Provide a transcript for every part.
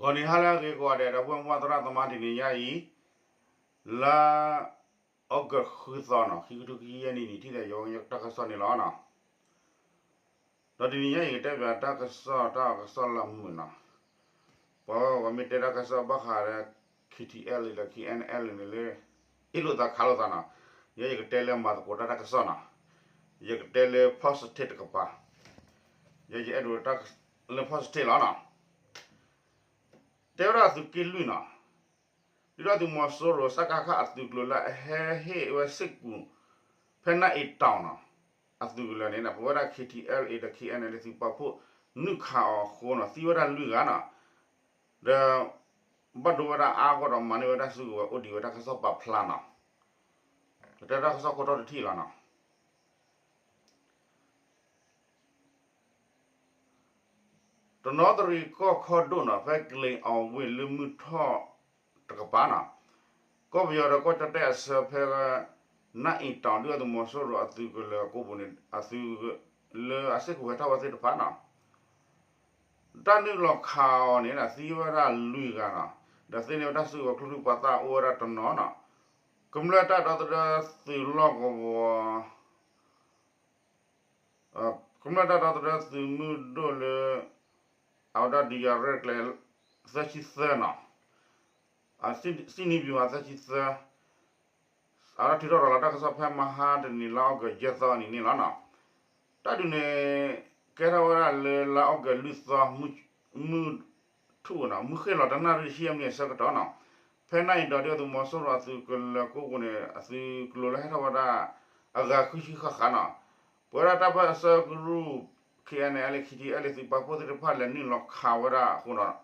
ဂီၤနံၤဟါလၢအဂ့ၤကိးဂၤဒဲး ဒီပုၢ်ဝဲၢ်မုၢ်သရၣ်သမါ တနံၤညါအံၤ လါအီကူးဃုသီနီၤ ခံကထိခံဆံယဲၢ်နံၣ်န့ၣ် ထံၣ်သးယဝဲတၢ်ကစီၣ်န့ၣ်လီၤနီၤ. ဒီးတနံၤညါအံၤ ကတဲဘၣ်တၢ်ကစီၣ် တၢ်ကစီၣ်လၢမုာ်နီၤ. ပှၤဝဲပှၤမ့ၢ်တဲတၢ်ကစီၣ်ဘၣ်ဃးဒီး KTLA ဒီး KNLA န့ၣ်လၢ အ့ၣ်လိာ်သးခးလိာ်သးနီၤ. ယဲယကတဲလၢမၤသကိးတၢ်တၢ်ကစီၣ်နီၤ. ယကတဲလၢ positive တကပၤ, ယဲယအဲၣ်ဒိးတၢ်လၢ positive လီၤနီၤ. တဲဝဲဒၣ်အသုးက့လွံၢ်နီၤ, ဒုၣ်ဒါသုးမီၤစိရိၤ စကခ အသုးကျိၤလၢအဟဲဟ့ၣ်ဝဲစ့ၢ်ကီး ဖဲနၢ်အ့တီၤနီၤ, အသုးကလၢၤန့ၣ် ပဝဲဒၣ် KTLA ဒီး KNLA သုးပာ်ဖှိၣ် နုာ်ခးအီၤအဃိနီၤ သံဝဲဒၣ်လွံၢ်ဂၤနီၤ, ဒီး ဘၣ်ဒိဝဲဒၣ်အါဂီၢ်ဒီးမၤန့ၢ်ဝဲတၢ်စုကဝဲၤအိၣ်ဒံးဝဲတၢ်ကစီၣ်ပာ်ဖျါနီၤ. ကတဲတၢ်ကစီၣ်ခိၣ်တီတထံၣ်လီၤနီၤ. တနီသရံၣ်ကီၢ်ခီဒိၣ်နီၤ ဖဲကလ့ၤအီၤဝ့ၢ်လၢမုၢ်ထီၣ်တကပၤနီၤ, ကီၢ်ပယီၤဒီးကီၢ်ကၠီၣ်တဲၣ်အဆၢဖဲ နၢ်အ့တီၤ ဒုၣ်ဒါသုးမီၤစိရိၤအသုးကလၢၤအကိးပူၤန့ၣ် အသုး လၢအစ့ၢ်ကီးဟဲထီၣ်ဝဲသ့ၣ်တဖၣ်နီၤ, တၢ်နုာ်လီၤခးအီၤန့ၣ် သံဝဲဒၣ်လွံၢ်ဂၤနီၤ, ဒီးသ့န့ၢ်ဝဲတၢ်စုကဝဲၤကျိချံမျိာ်သၣ်အိၣ်ဝဲဒၣ်တနီၤနီၤ, ကမျၢၢ်တၢ်ဒီသဒၢသုးလီၢ်ကဝီၤ ကမျၢၢ်တၢ်ဒီသဒၢသုးမုၢ်ဒိၣ်လၢ အဝဲဒၣ်ဒုးယၤရဲၣ်ကျဲၤ သၢဆံသၢနီၤ, စံၣ်နံၣ်ဘံၤမးသၢဆံသၢ, အဝဲဒၣ်ထုးထီၣ်ရၤလီၤတၢ်ကစီၣ်ဖဲမဟါတနံၤလါအီကူးယဲၢ်သီအနံၤန့ၣ်လီၤနီၤ. တၢ်ဒုးန့ၣ် ကဲထီၣ်ဝဲဒၣ်လၢလါအီကူးလွံၢ်သီ မုၢ် ထူၣ်နီၤ မုၢ်ဃ့ၢ်လီၤတနၣ်ရံၣ်ဆံယဲၢ်မံးနံးအဆၢကတီၢ်နီၤ, ဖဲနၢ်အ့တီၤဒုၣ်ဒါသုးမီၤစိရိၤအသုးကလၢၤကိးပူၤန့ၣ် အသုးကျိၤလၢဟဲထီၣ်ဝဲဒၣ် အဂၤဃုဆံဃၣ်ဃၣ်နီၤ, ပဝဲဒၣ်တၢ်ပၢၢ်ဆၢကရူၢ် KNLA KTLA သုးပာ်ဖှိၣ်သ့ၣ်တဖၣ်လဲၤနုာ်လီၤခးဝဲဒၣ်အဃိဒီး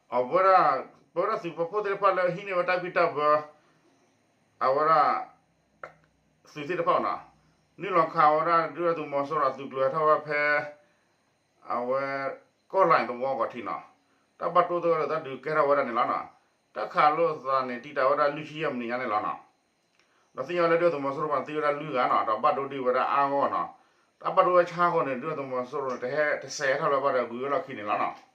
အဝဲဒၣ် ပဝဲဒၣ်သုးပာ်ဖှိၣ်သ့ၣ်တဖၣ်လၢဟံးန့ၢ်ဝဲတၢ်ဘံၣ်တၢ်ဘၢ အဝဲဒၣ် သုးသ့ၣ်တဖၣ်နီၤ, နုာ်လီၤခးဝဲဒၣ်ဒုၣ်ဒါသုးမီၤစိရိၤအသုးကျိၤဟဲထီၣ်ဝဲဖဲ အဝဲ ကီၢ်လဲၣ်သဝီကီၢ်ထံးနီၤ, တၢ်ဘၣ်တိၢ်သဂၢၢ်ဒီးတၢ်ဒုးကဲထီၣ်ဝဲဒၣ်န့ၣ်လီၤနီၤ, တၢ်ခးလိာ်သးန့ၣ် တံာ်တာ်ဝဲဒၣ်လွံၢ်ဆံယဲၢ်မံးနံးညါန့ၣ်လီၤနီၤ, ဒီးသ့ၣ်ညါဝဲလၢဒုၣ်ဒါသုးမီၤစိရိၤပှၤသံဝဲဒၣ်လွံၢ်ဂၤနီၤ ဒီးဘၣ်ဒိဒံးဝဲဒၣ်အါဂီၢ်နီၤ, တၢ်ဘၣ်ဒိဝဲဆါအဃိန့ၣ် ဒုၣ်ဒါသုးမီၤစိရိၤန့ၣ် တဟဲတစဲးဟဲထီၣ်လၢၤဘၣ်ဒီးဂုၤဝဲလီၢ်ခံန့ၣ်လီၤနီၤ.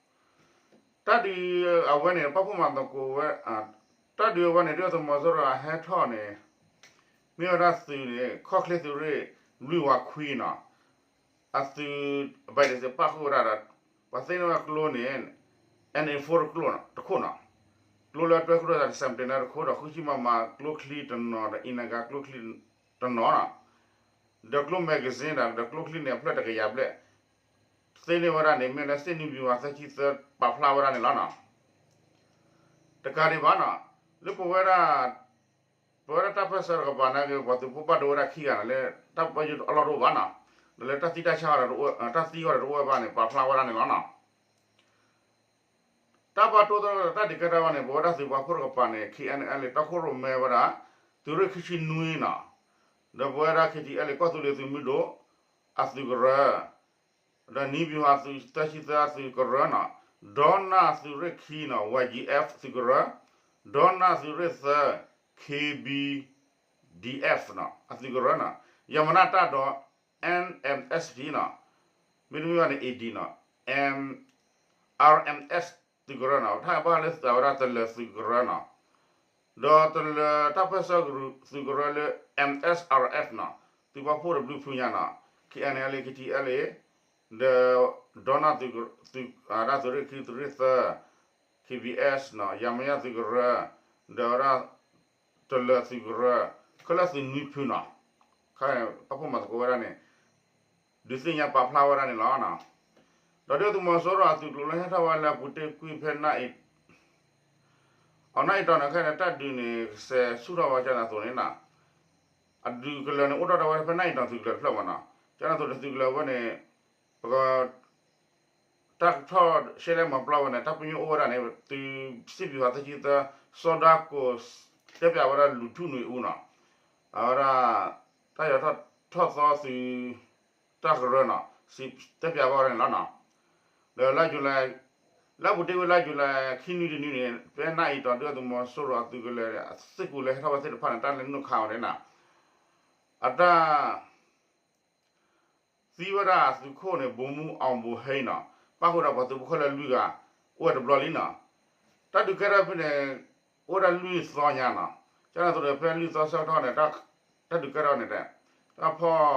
တၢ်ဒုးအဝဲန့ၣ် ပာ်ဖှိၣ်မၤသကိးဝဲ တၢ်ဒုးအဝဲန့ၣ် ဒုၣ်ဒါသုးမီၤစိရိၤအဟဲထီၣ်န့ၣ် မ့ၢ်ဝဲဒၣ်သုးန့ၣ် ခီၣ်ချ့သုးရ့ၣ်လွံၢ်ဝးခွံနီၤ, အသုး အဘဲဒစ့ပာ်ဃုာ်ဝဲဒၣ်ဒီး ပှၤသ့န့ၢ်ဝဲကျိန့ၣ် N A four တခိၣ်နီၤ, ကျိလၢတွဲကရူၢ်သး seventy န့ၣ်တခိၣ်ဒီး ဃုဆံ မမ ကျိချံတနီၤဒီး အံၤနဂၤကျိချံတနီၤနီၤ, ဒီးကျိ magazine ဒီး ဒီးကျိချံန့ၣ် အဖျၢၣ်တကယၤဘျဲၣ် သ့န့ၢ်ဝဲဒၣ်န့ၣ် မ့ၢ်လၢစ့ၣ်နံၣ်ဘံၤဝါသၢဆံသၢ ပာ်ဖျါဝဲဒၣ်န့ၣ်လီၤနီၤ. တကးဒံးဘၣ်နီၤ, လၢပဝဲဒၣ် ပဝဲဒၣ်တၢ်ပၢၢ်ဆၢတကပၤန့ၣ်က့ၤ ပှၤသုးဖိဘၣ်ဒိဝဲဒၣ်ခံဂၤန့ၣ် လၢတၢ်ပၢယုၢ်အလီၢ်တအိၣ်ဘၣ်နီၤ, ဒီးလၢတၢ်သံတၢ်ဆါ တၢ်သံအဂီၢ်ဒီးတအိၣ်ဘၣ်န့ၣ် ပာ်ဖျါဝဲဒၣ်န့ၣ်လီၤနီၤ. တၢ်ဘၣ်တိၢ်သဂၢၢ်ဒီးတၢ်ဒုးကဲထီၣ်ဝဲန့ၣ် ပဝဲဒၣ်သုးပာ်ဖှိၣ်တကပၤန့ၣ် K N L A တီခိၣ်ရိၣ်မဲဝဲဒၣ် သုးရ့ၣ်ခံဆံနွံနီၤ, ဒီးပဝဲဒၣ် K T L A ကီၢ်သူလ့ၤသုးမုၢ်ဒိၣ် အသုးကရၢ ဒီးနံၣ်ဘံၣ်ဟါသုးသၢဆံသၢအသုးကရၢနီၤ, ဒီနၢ်သုးရ့ၣ်ခံနီၤ Y G F သုးကရၢ, ဒီနၢ်သုးရ့ၣ်သၢ K B D F နီၤ အသုးကရၢနီၤ, ယမနတၢ်ဒီး N M S T နီၤ, မ့တမ့ၢ်ဘၣ်န့ၣ် A D နီၤ, M R M S သုးကရၢနီၤ, ထါဘၣ်လၢသးဝဲဒၣ်တလၢၤသုးကရၢနီၤ, ဒီးတလၢၤတၢ်ပၢၢ်ဆၢသုးကရၢလၢ M S R F နီၤ, သုးပာ်ဖှိၣ်တဘျုးဖုညါနီၤ, K N L A K T L A ဒီး ဒီနၢ်သုး သုး ဒၣ်သုးရ့ၣ်ခံသုးရ့ၣ်သၢ K B S နီၤ, ယမယသုးကရၢ, ဒီးဝဲဒၣ် တလၢၤသုးကရၢ, ခဲလၢာ်သုးနွံဖုနီၤ, ခါပာ်ဖှိၣ်မၤသကိးဝဲဒၣ်န့ၣ် ဒုးသ့ၣ်ညါပာ်ဖျါဝဲဒၣ်န့ၣ်လီၤ. ဒီးဒုၣ်ဒါသုးမီၤစိရိၤအသုးကျိၤလၢဟဲထီၣ်ဝဲလၢအပူၤတ့ၢ်ကွံာ်ဖဲနၢ်အံၤ အနၢ်အံၤတီၤန့ၣ် ခဲအံၤန့ၣ် တၢ်ဒုးန့ၣ် ကစဲးဆူၣ်ထီၣ်ဝဲကၠနၢ်သိးန့ၣ်နီၤ, အဒုးကလၢၤန့ၣ် အိၣ်ထီၣ်ဒၣ်ဝဲဖဲနၢ်အံၤတီၤသုးကလၢၤတဖျၢၣ်မးနီၤ, ကၠနၢ်သိးန့ၣ်သုးကလၢၤဝဲန့ၣ် ပက တၢ်ကထီၣ်ရှဲလဲမၤပျီဝဲန့ၣ် တၢ်ပညိၣ်အိၣ်ဝဲဒၣ်န့ၣ် သုးစ့ၣ်ပံၤဟးသၢဆံသၢ စီၤဒၣ်ကိၣ် တဲပၠးဝဲဒၣ်လူၤထူၣ်နွံအူနီၤ, အဝဲဒၣ် တၢ်ယီၤထီၣ်ထီၣ်သီသုး တၢ်ကရၢနီၤ တဲပၠးဝဲဒၣ်န့ၣ်လီၤနီၤ, ဒီးလါယူၤလံ လါပူၤတ့ၢ်ဝဲလါယူၤလံခံနွံတနွံန့ၣ် ဖဲနၢ်အံၤတီၤဒုၣ်ဒါသုးမီၤစိရိၤအသုးကလၢၤ အသုးကလၢၤဟဲထီၣ်ဝဲသ့ၣ်တဖၣ်န့ၣ် တၢ်လဲၤနုာ်ခးအီၤန့ၣ်နီၤ, အတၢ် သံဝဲဒၣ်သုးခိၣ်န့ၣ် ဗိုလ်မှူးအောင်ဘိုဟိန်းနီၤ, ပၣ်ဃုာ်ဒီးပှၤသုးဖိခဲလၢာ်လွံၢ်ဂၤ အိၣ်ဝဲတဘျီလံနီၤ. တၢ်ဒုးကဲထီၣ်ဖဲန့ၣ် အိၣ်ဝဲဒၣ်လွံၢ်သီညါနီၤ. ကန့ၣ်သိးဒီး ဖဲလွံၢ်သီဆၢကတီၢ်န့ၣ် တၢ်ဒုးကဲထီၣ်န့ၣ် တၢ်ဖီၣ်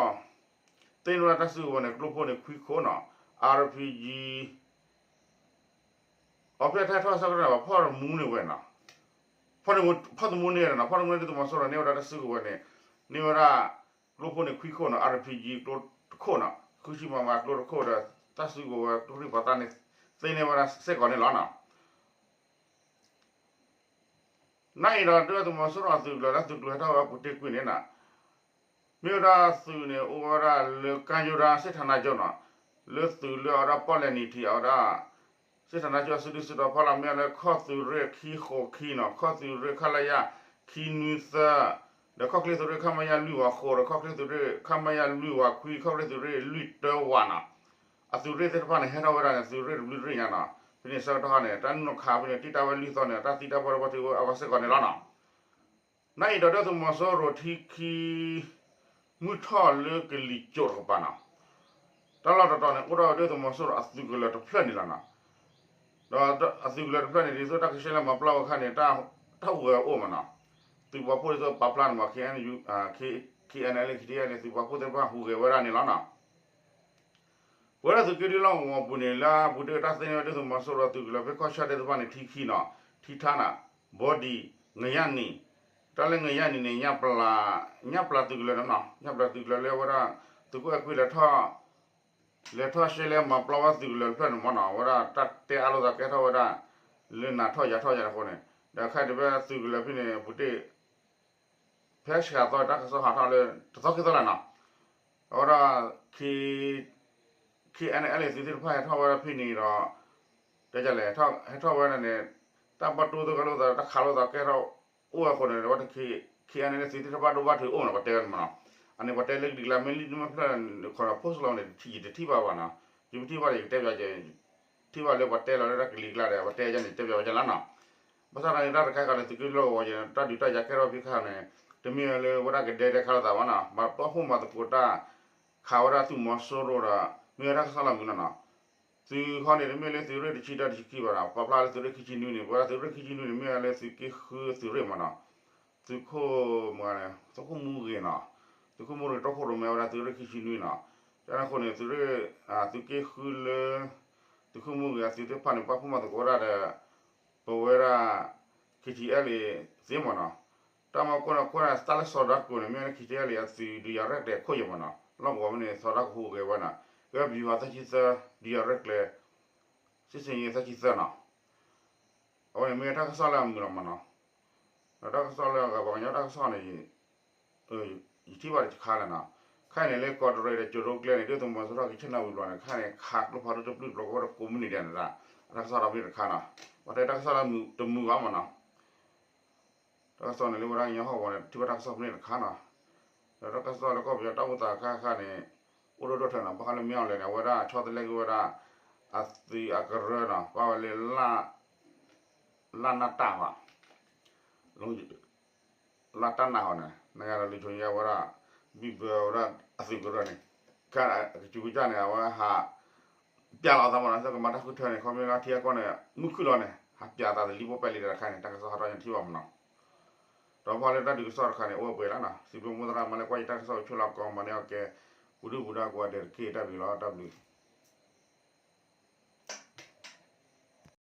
သ့န့ၢ်ဝဲဒၣ်တၢ်စုကဝဲၤန့ၣ် ကျိဖိန့ၣ်ခွံခိၣ်နီၤ, အါရ်ပံယံ အီၤဖဲထဲထီၣ်ဆၢကတီၢ်န့ၣ် ပှၤဖီၣ်တမူန့ၢ်ဝဲနီၤ, ဖီၣ်တမူန့ၢ်နီၤ, ဖီၣ်တမူန့ၢ်ဒ်သုးမီၤစိရိၤန့ၢ်ဝဲဒၣ်တၢ်စုကဝဲၤန့ၣ် န့ၢ်ဝဲဒၣ် ကျိဖိန့ၣ်ခွံခိၣ်နီၤ, အါရ်ပံယံ ကျိတခိၣ်နီၤ, ဃုဆံမမကျိတခိၣ်ဒီး တၢ်စုကဝဲၤကျိချံမျိာ်သၣ်န့ၣ် သ့န့ၢ်ဝဲဒၣ်စ့ၢ်ကီးန့ၣ်လီၤနီၤ. နာ်အံၤဒီး ဒုၣ်ဒါသုးမီၤစိရိၤအသုးကလၢၤ လၢသုးကျိၤဟဲထီၣ်ဝဲပူၤတ့ၢ်ကွံာ်န့ၣ်နီၤ, မ့ၢ်ဝဲဒၣ်သုးန့ၣ် အိၣ်ဝဲဒၣ်လၢကၠိဒါ စစ်ဌာနချုပ်နီၤ, လၢသုးလၢအဝဲဒၣ်ပီၣ်လဲၣ်နံၤထံးအဝဲဒၣ် စစ်ဌာနချုပ်အစုဒုၣ်စုတီၤဖီလာ် မ့ၢ်ဝဲလၢခီၣ်သုးရ့ၣ်ခံဃိးခံနီၤ, ခီၣ်သုးရ့ၣ် ခလရ ခံနွံသၢ ဒီးခီၣ်ချ့သုးရ့ၣ် ခမရ လွံၢ်ဝးဃိး ဒီးခီၣ်ချ့သုးရ့ၣ် ခမရ လွံၢ်ဝးခွံ ခီၣ်ချ့သုးရ့ၣ်လွံၢ်တၢဝးနီၤ, အသုးရ့ၣ်သ့ၣ်တဖၣ်န့ၣ် ဟဲထီၣ်ဝဲဒၣ်န့ၣ် သုးရ့ၣ်တဘျုးရ့ၣ်ညါနီၤ, ဖဲန့ၣ်ဆၢကတီၢ်ခါန့ၣ် တၢ်နုာ်ခးဖဲန့ၣ် တံၢ်တၢ်ဝဲလွံၢ်သီန့ၣ် တၢ်သံတၢ်ဘၣ်ဒိဘၣ်ထံးအိၣ်အဂီၢ်စ့ၢ်ကီးန့ၣ်လီၤနီၤ. နာ်အံၤဒီးဒုၣ်ဒါသုးမီၤစိရိၤထံခံ မုၢ်ထီၣ်လၢကလံၤစိးတကပၤနီၤ, တၢ်လီၢ်တတီၤန့ၣ် အိၣ်ဒီးဒုၣ်ဒါသုးမီၤစိရိၤအသုးကလၢၤတဖျၢၣ်န့ၣ်လီၤနီၤ, ဒီးအသုးကလၢၤတဖျၢၣ်န့ၣ် ဒ်သိးတၢ်ကဆှဲလဲမၤပျီဝဲအခါန့ၣ် တၢ်ဟူးဂဲၤအိၣ်မးနီၤ, သုးပာ်ဖှိၣ်ဒ်သိးပာ်ဖျါန့ၣ်မး KNU KNLA န့ၣ် သုးပာ်ဖှိၣ်သ့ၣ်တဖၣ်ဟူးဂဲၤဝဲဒၣ်န့ၣ်လီၤနီၤ. ပဝဲဒၣ်သုးက့ဒုလီၢ်ကဝီၤပူၤန့ၣ် လၢအပူၤတ့ၢ်တၢ်သ့န့ၢ်ဝဲဒုၣ်ဒါသုးမီၤစိရိၤအသုးကလၢၤဖဲကီၢ်ဆၣ်သ့ၣ်တဖၣ်န့ၣ် ထံခံနီၤ, ထံထါနီၤ, ဘီဒံး, ငရၣ်နံၤ, တၢ်လၢငရၣ်နံၤန့ၣ် ညၣ်ပျၢ်သုးကလၢၤန့ၣ်နီၤ, ညၣ်ပျၢ်သုးကလၢၤလၢအဝဲဒၣ် သုးခိၣ်အဲၣ်ကွံလဲၤထီၣ် လဲၤထီၣ်ရှဲလဲမၤပျီဝဲသုးကလၢၤတဖျၢၣ်န့ၣ်မးနီၤ, အဝဲဒၣ်တၢ်တဲအါလိာ်သးကဲထီၣ်ဝဲဒၣ် လၢနၤထီၣ်ယၤထီၣ်ယၤတဃိန့ၣ်, ဒီးခဲအံၤတဘၣ်သုးကလၢၤဖဲန့ၣ် ပူၤတ့ၢ် ဖဲဆံးသီတၢ်ကစီၣ်ဟးထီၣ်လၢ တသီခံသီလၢ်နီၤ, အဝဲဒၣ် KNLA သုးသ့ၣ်တဖၣ်ဟဲထီၣ်ဝဲဒၣ်ဖဲန့ၣ်ဒီး တဲလဲၣ် ဟဲထီၣ်ဝဲဒၣ်န့ၣ် တၢ်ဘၣ်တိၢ်သဂၢၢ်လိာ်သး တၢ်ခးလိာ်သးကဲထီၣ်အိၣ်ဝဲအဃိန့ၣ် အဝဲ KNLA သုးသ့ၣ်တဖၣ်ဒိၣ်ဘၣ်ထံးအိၣ်နီၤ ပှၤတဲဝဲန့ၣ်မးနီၤ, အန့ၣ်ပှၤတဲလၢကလံၤကျါ မ့ၢ်လံမ့ၢ်ဖျၢၣ်န့ၣ် ခိးဒီး post လီၤန့ၣ် ယတထံၣ်ဘၣ်ဘၣ်နီၤ, ယမ့ၢ်ထံၣ်ဘၣ်ဒီး ယကတဲပျးကဲ ထံၣ်ဘၣ်လၢပှၤတဲလီၤလၢတၢ်ကလံၤကျါဒီး ပှၤတဲယၤန့ၣ် တဲပျးဝဲဒၣ်လီၤနီၤ. ဘၣ်ဆၣ်သနာ်က့ တၢ်တခါခါန့ၣ် သုးက့လွီၢ်ကဝီၤယဲန့ၣ် တၢ်ဒုးတၢ်ယၤကဲထီၣ်ဖဲခါန့ၣ် တမ့ၢ်လၢဝဲဒၣ်ကဒဲဒဲခးလိာ်သးဘၣ်နီၤ, မၤပာ်ဖှိၣ်မၤသကိးတၢ် ခးဝဲဒၣ်သုးမီၤစိရိၤဒီး မ့ၢ်ဝဲတၢ်ကစီၣ်လၢမုာ်လီၤနီၤ. သုးခီန့ၣ် တမ့ၢ်လၢသုးရ့ၣ်တဆံတၢတဆံခံဘၣ်နီၤ, ပာ်ဖျါလၢသုးရ့ၣ်ခံဆံနွံန့ၣ် ပဝဲဒၣ်သုးရ့ၣ်ခံဆံနွံန့ၣ် မ့ၢ်ဝဲလၢသုးက့ဃုသုးရ့ၣ်မးနီၤ, သုးခိၣ်မုၢ်ဂ့ၤနီၤ, သုးခိၣ်မုၢ်ဂ့ၤ တီခိၣ်ရိၣ်မဲဝဲဒၣ်သုးရ့ၣ်ခံဆံနွံနီၤ, တၢ်န့ၣ်အဃိန့ၣ် သုးရ့ၣ် သုးက့ဃုလၢ သုးခိၣ်မုၢ်ဂ့ၤအသုးသ့ၣ်တဖၣ်န့ၣ် ပာ်ဖှိၣ်မၤသကိးဝဲဒၣ်ဒီး ပဝဲဒၣ် KTLA သ့မးနီၤ, တၢ်မၤကိၢ်န့ၣ် ခိၣ်န့ၣ် တၢ်လၢစီၤဒၣ်ကိၣ်န့ၣ် မ့ၢ်ဝဲဒၣ် KTLA အသုးဒုးယၤရဲၣ်ကျဲၤခိၣ်ယဲမးနီၤ, လီၢ်ကဝီၤမ့ၢ်န့ၣ် စီၤဒၣ်ကဟူးဂဲၤဝဲနီၤ, ကဲ ဗျူဟာ သၢဆံသၢ ဒုးယၤရဲၣ်ကျဲၤ စစ်ဆင်ရေး သၢဆံသၢနီၤ, အဝဲန့ၣ်မ့ၢ်တၢ်ကစီၣ်လၢအမုာ်လီၤမးနီၤ, ဒီးတၢ်ကစီၣ်လၢအဂၤပှၤကညီတၢ်ကစီၣ်န့ၣ် ယထံၣ်ဘၣ်တခါလၢနီၤ, ခဲအံၤန့ၣ်လၢကီးတရံးဒီးကၠိရိကျဲန့ၣ် ဒုၣ်ဒါသုးမီၤစိရိၤကဆ့ၣ်နီၤဝံၤဘျီန့ၣ် ခဲအံၤန့ၣ် ခးကျိဖးဒိၣ်တပျုၢ်တပျီၤကအိၣ်ဒီးကိးမုၢ်နံၤဒဲးန့ၣ်ဒၣ်, တၢ်ကစီၣ်ဒီးမ့ၢ်တခါနီၤ, ပှၤတဲတၢ်ကစီၣ်လၢတမုာ်ဘၣ်မးနီၤ, တၢ်ကစီၣ်န့ၣ်လၢဝဲဒၣ်ကညီဟီၣ်ကဝီၤန့ၣ် ထံၣ်ဘၣ်တၢ်ကစီၣ်ဖဲန့ၣ်တခါနီၤ, ဒီးတၢ်ကစီၣ်လၢကီၢ်ပယီၤတၢ်အိၣ်သးခါခါန့ၣ် အိၣ်ဒိၣ်ဒိၣ်ထၢနီၤ, ဘၣ်ဃးလၢမ့ၢ်အီၤလဲၣ်န့ၣ် အဝဲဒၣ်ဆီတလဲက့ၤဝဲဒၣ် အသုးအကရၢနီၤ, ဘၣ်ဝဲလၢ လၢ်နၢ်တၢ်ဘၣ် လၢ်တၢ်နၢ်ဟီန့ၣ် နဂၤဒီးလုၢ်ထီၣ်ညါဝဲဒၣ် ဘံၣ်ဘၢဝဲဒၣ်အသုးကရၢန့ၣ် ကစူၤကစၢ်န့ၣ် အဝဲဟး ပျဲလီၤအသးမးနီၤ, လၢကမၤတၢ်ဃုထၢန့ၣ် ခီဖျိလၢထံအကီၢ်န့ၣ် မုၢ်ခုၣ်လီၤန့ၣ် ဟးပျဲအသးတလံၤပိၢ်ပဲလံတခါန့ၣ် တၢ်ကစီၣ်ဟးထီၣ်ညါထံၣ်ဘၣ်မးနီၤ, ဒီးဖဲလၢတၢ်ဒုးကစီၣ်တခါန့ၣ် အိၣ်ဝဲပှဲၤလီၤနီၤ, စံးဘျုးမိၢ်သရၣ်မၤလၢကွၢ်ယတၢ်ကစီၣ်အိၣ်ဆိၣ်လီၤကီးမၤန့ၢ်အီၤကဲ ပူၤဒုၣ်ပူၤဒါကိးဂၤဒဲးတက့ၢ် တၢ်ဘျုးလီၤ တၢ်ဘျုး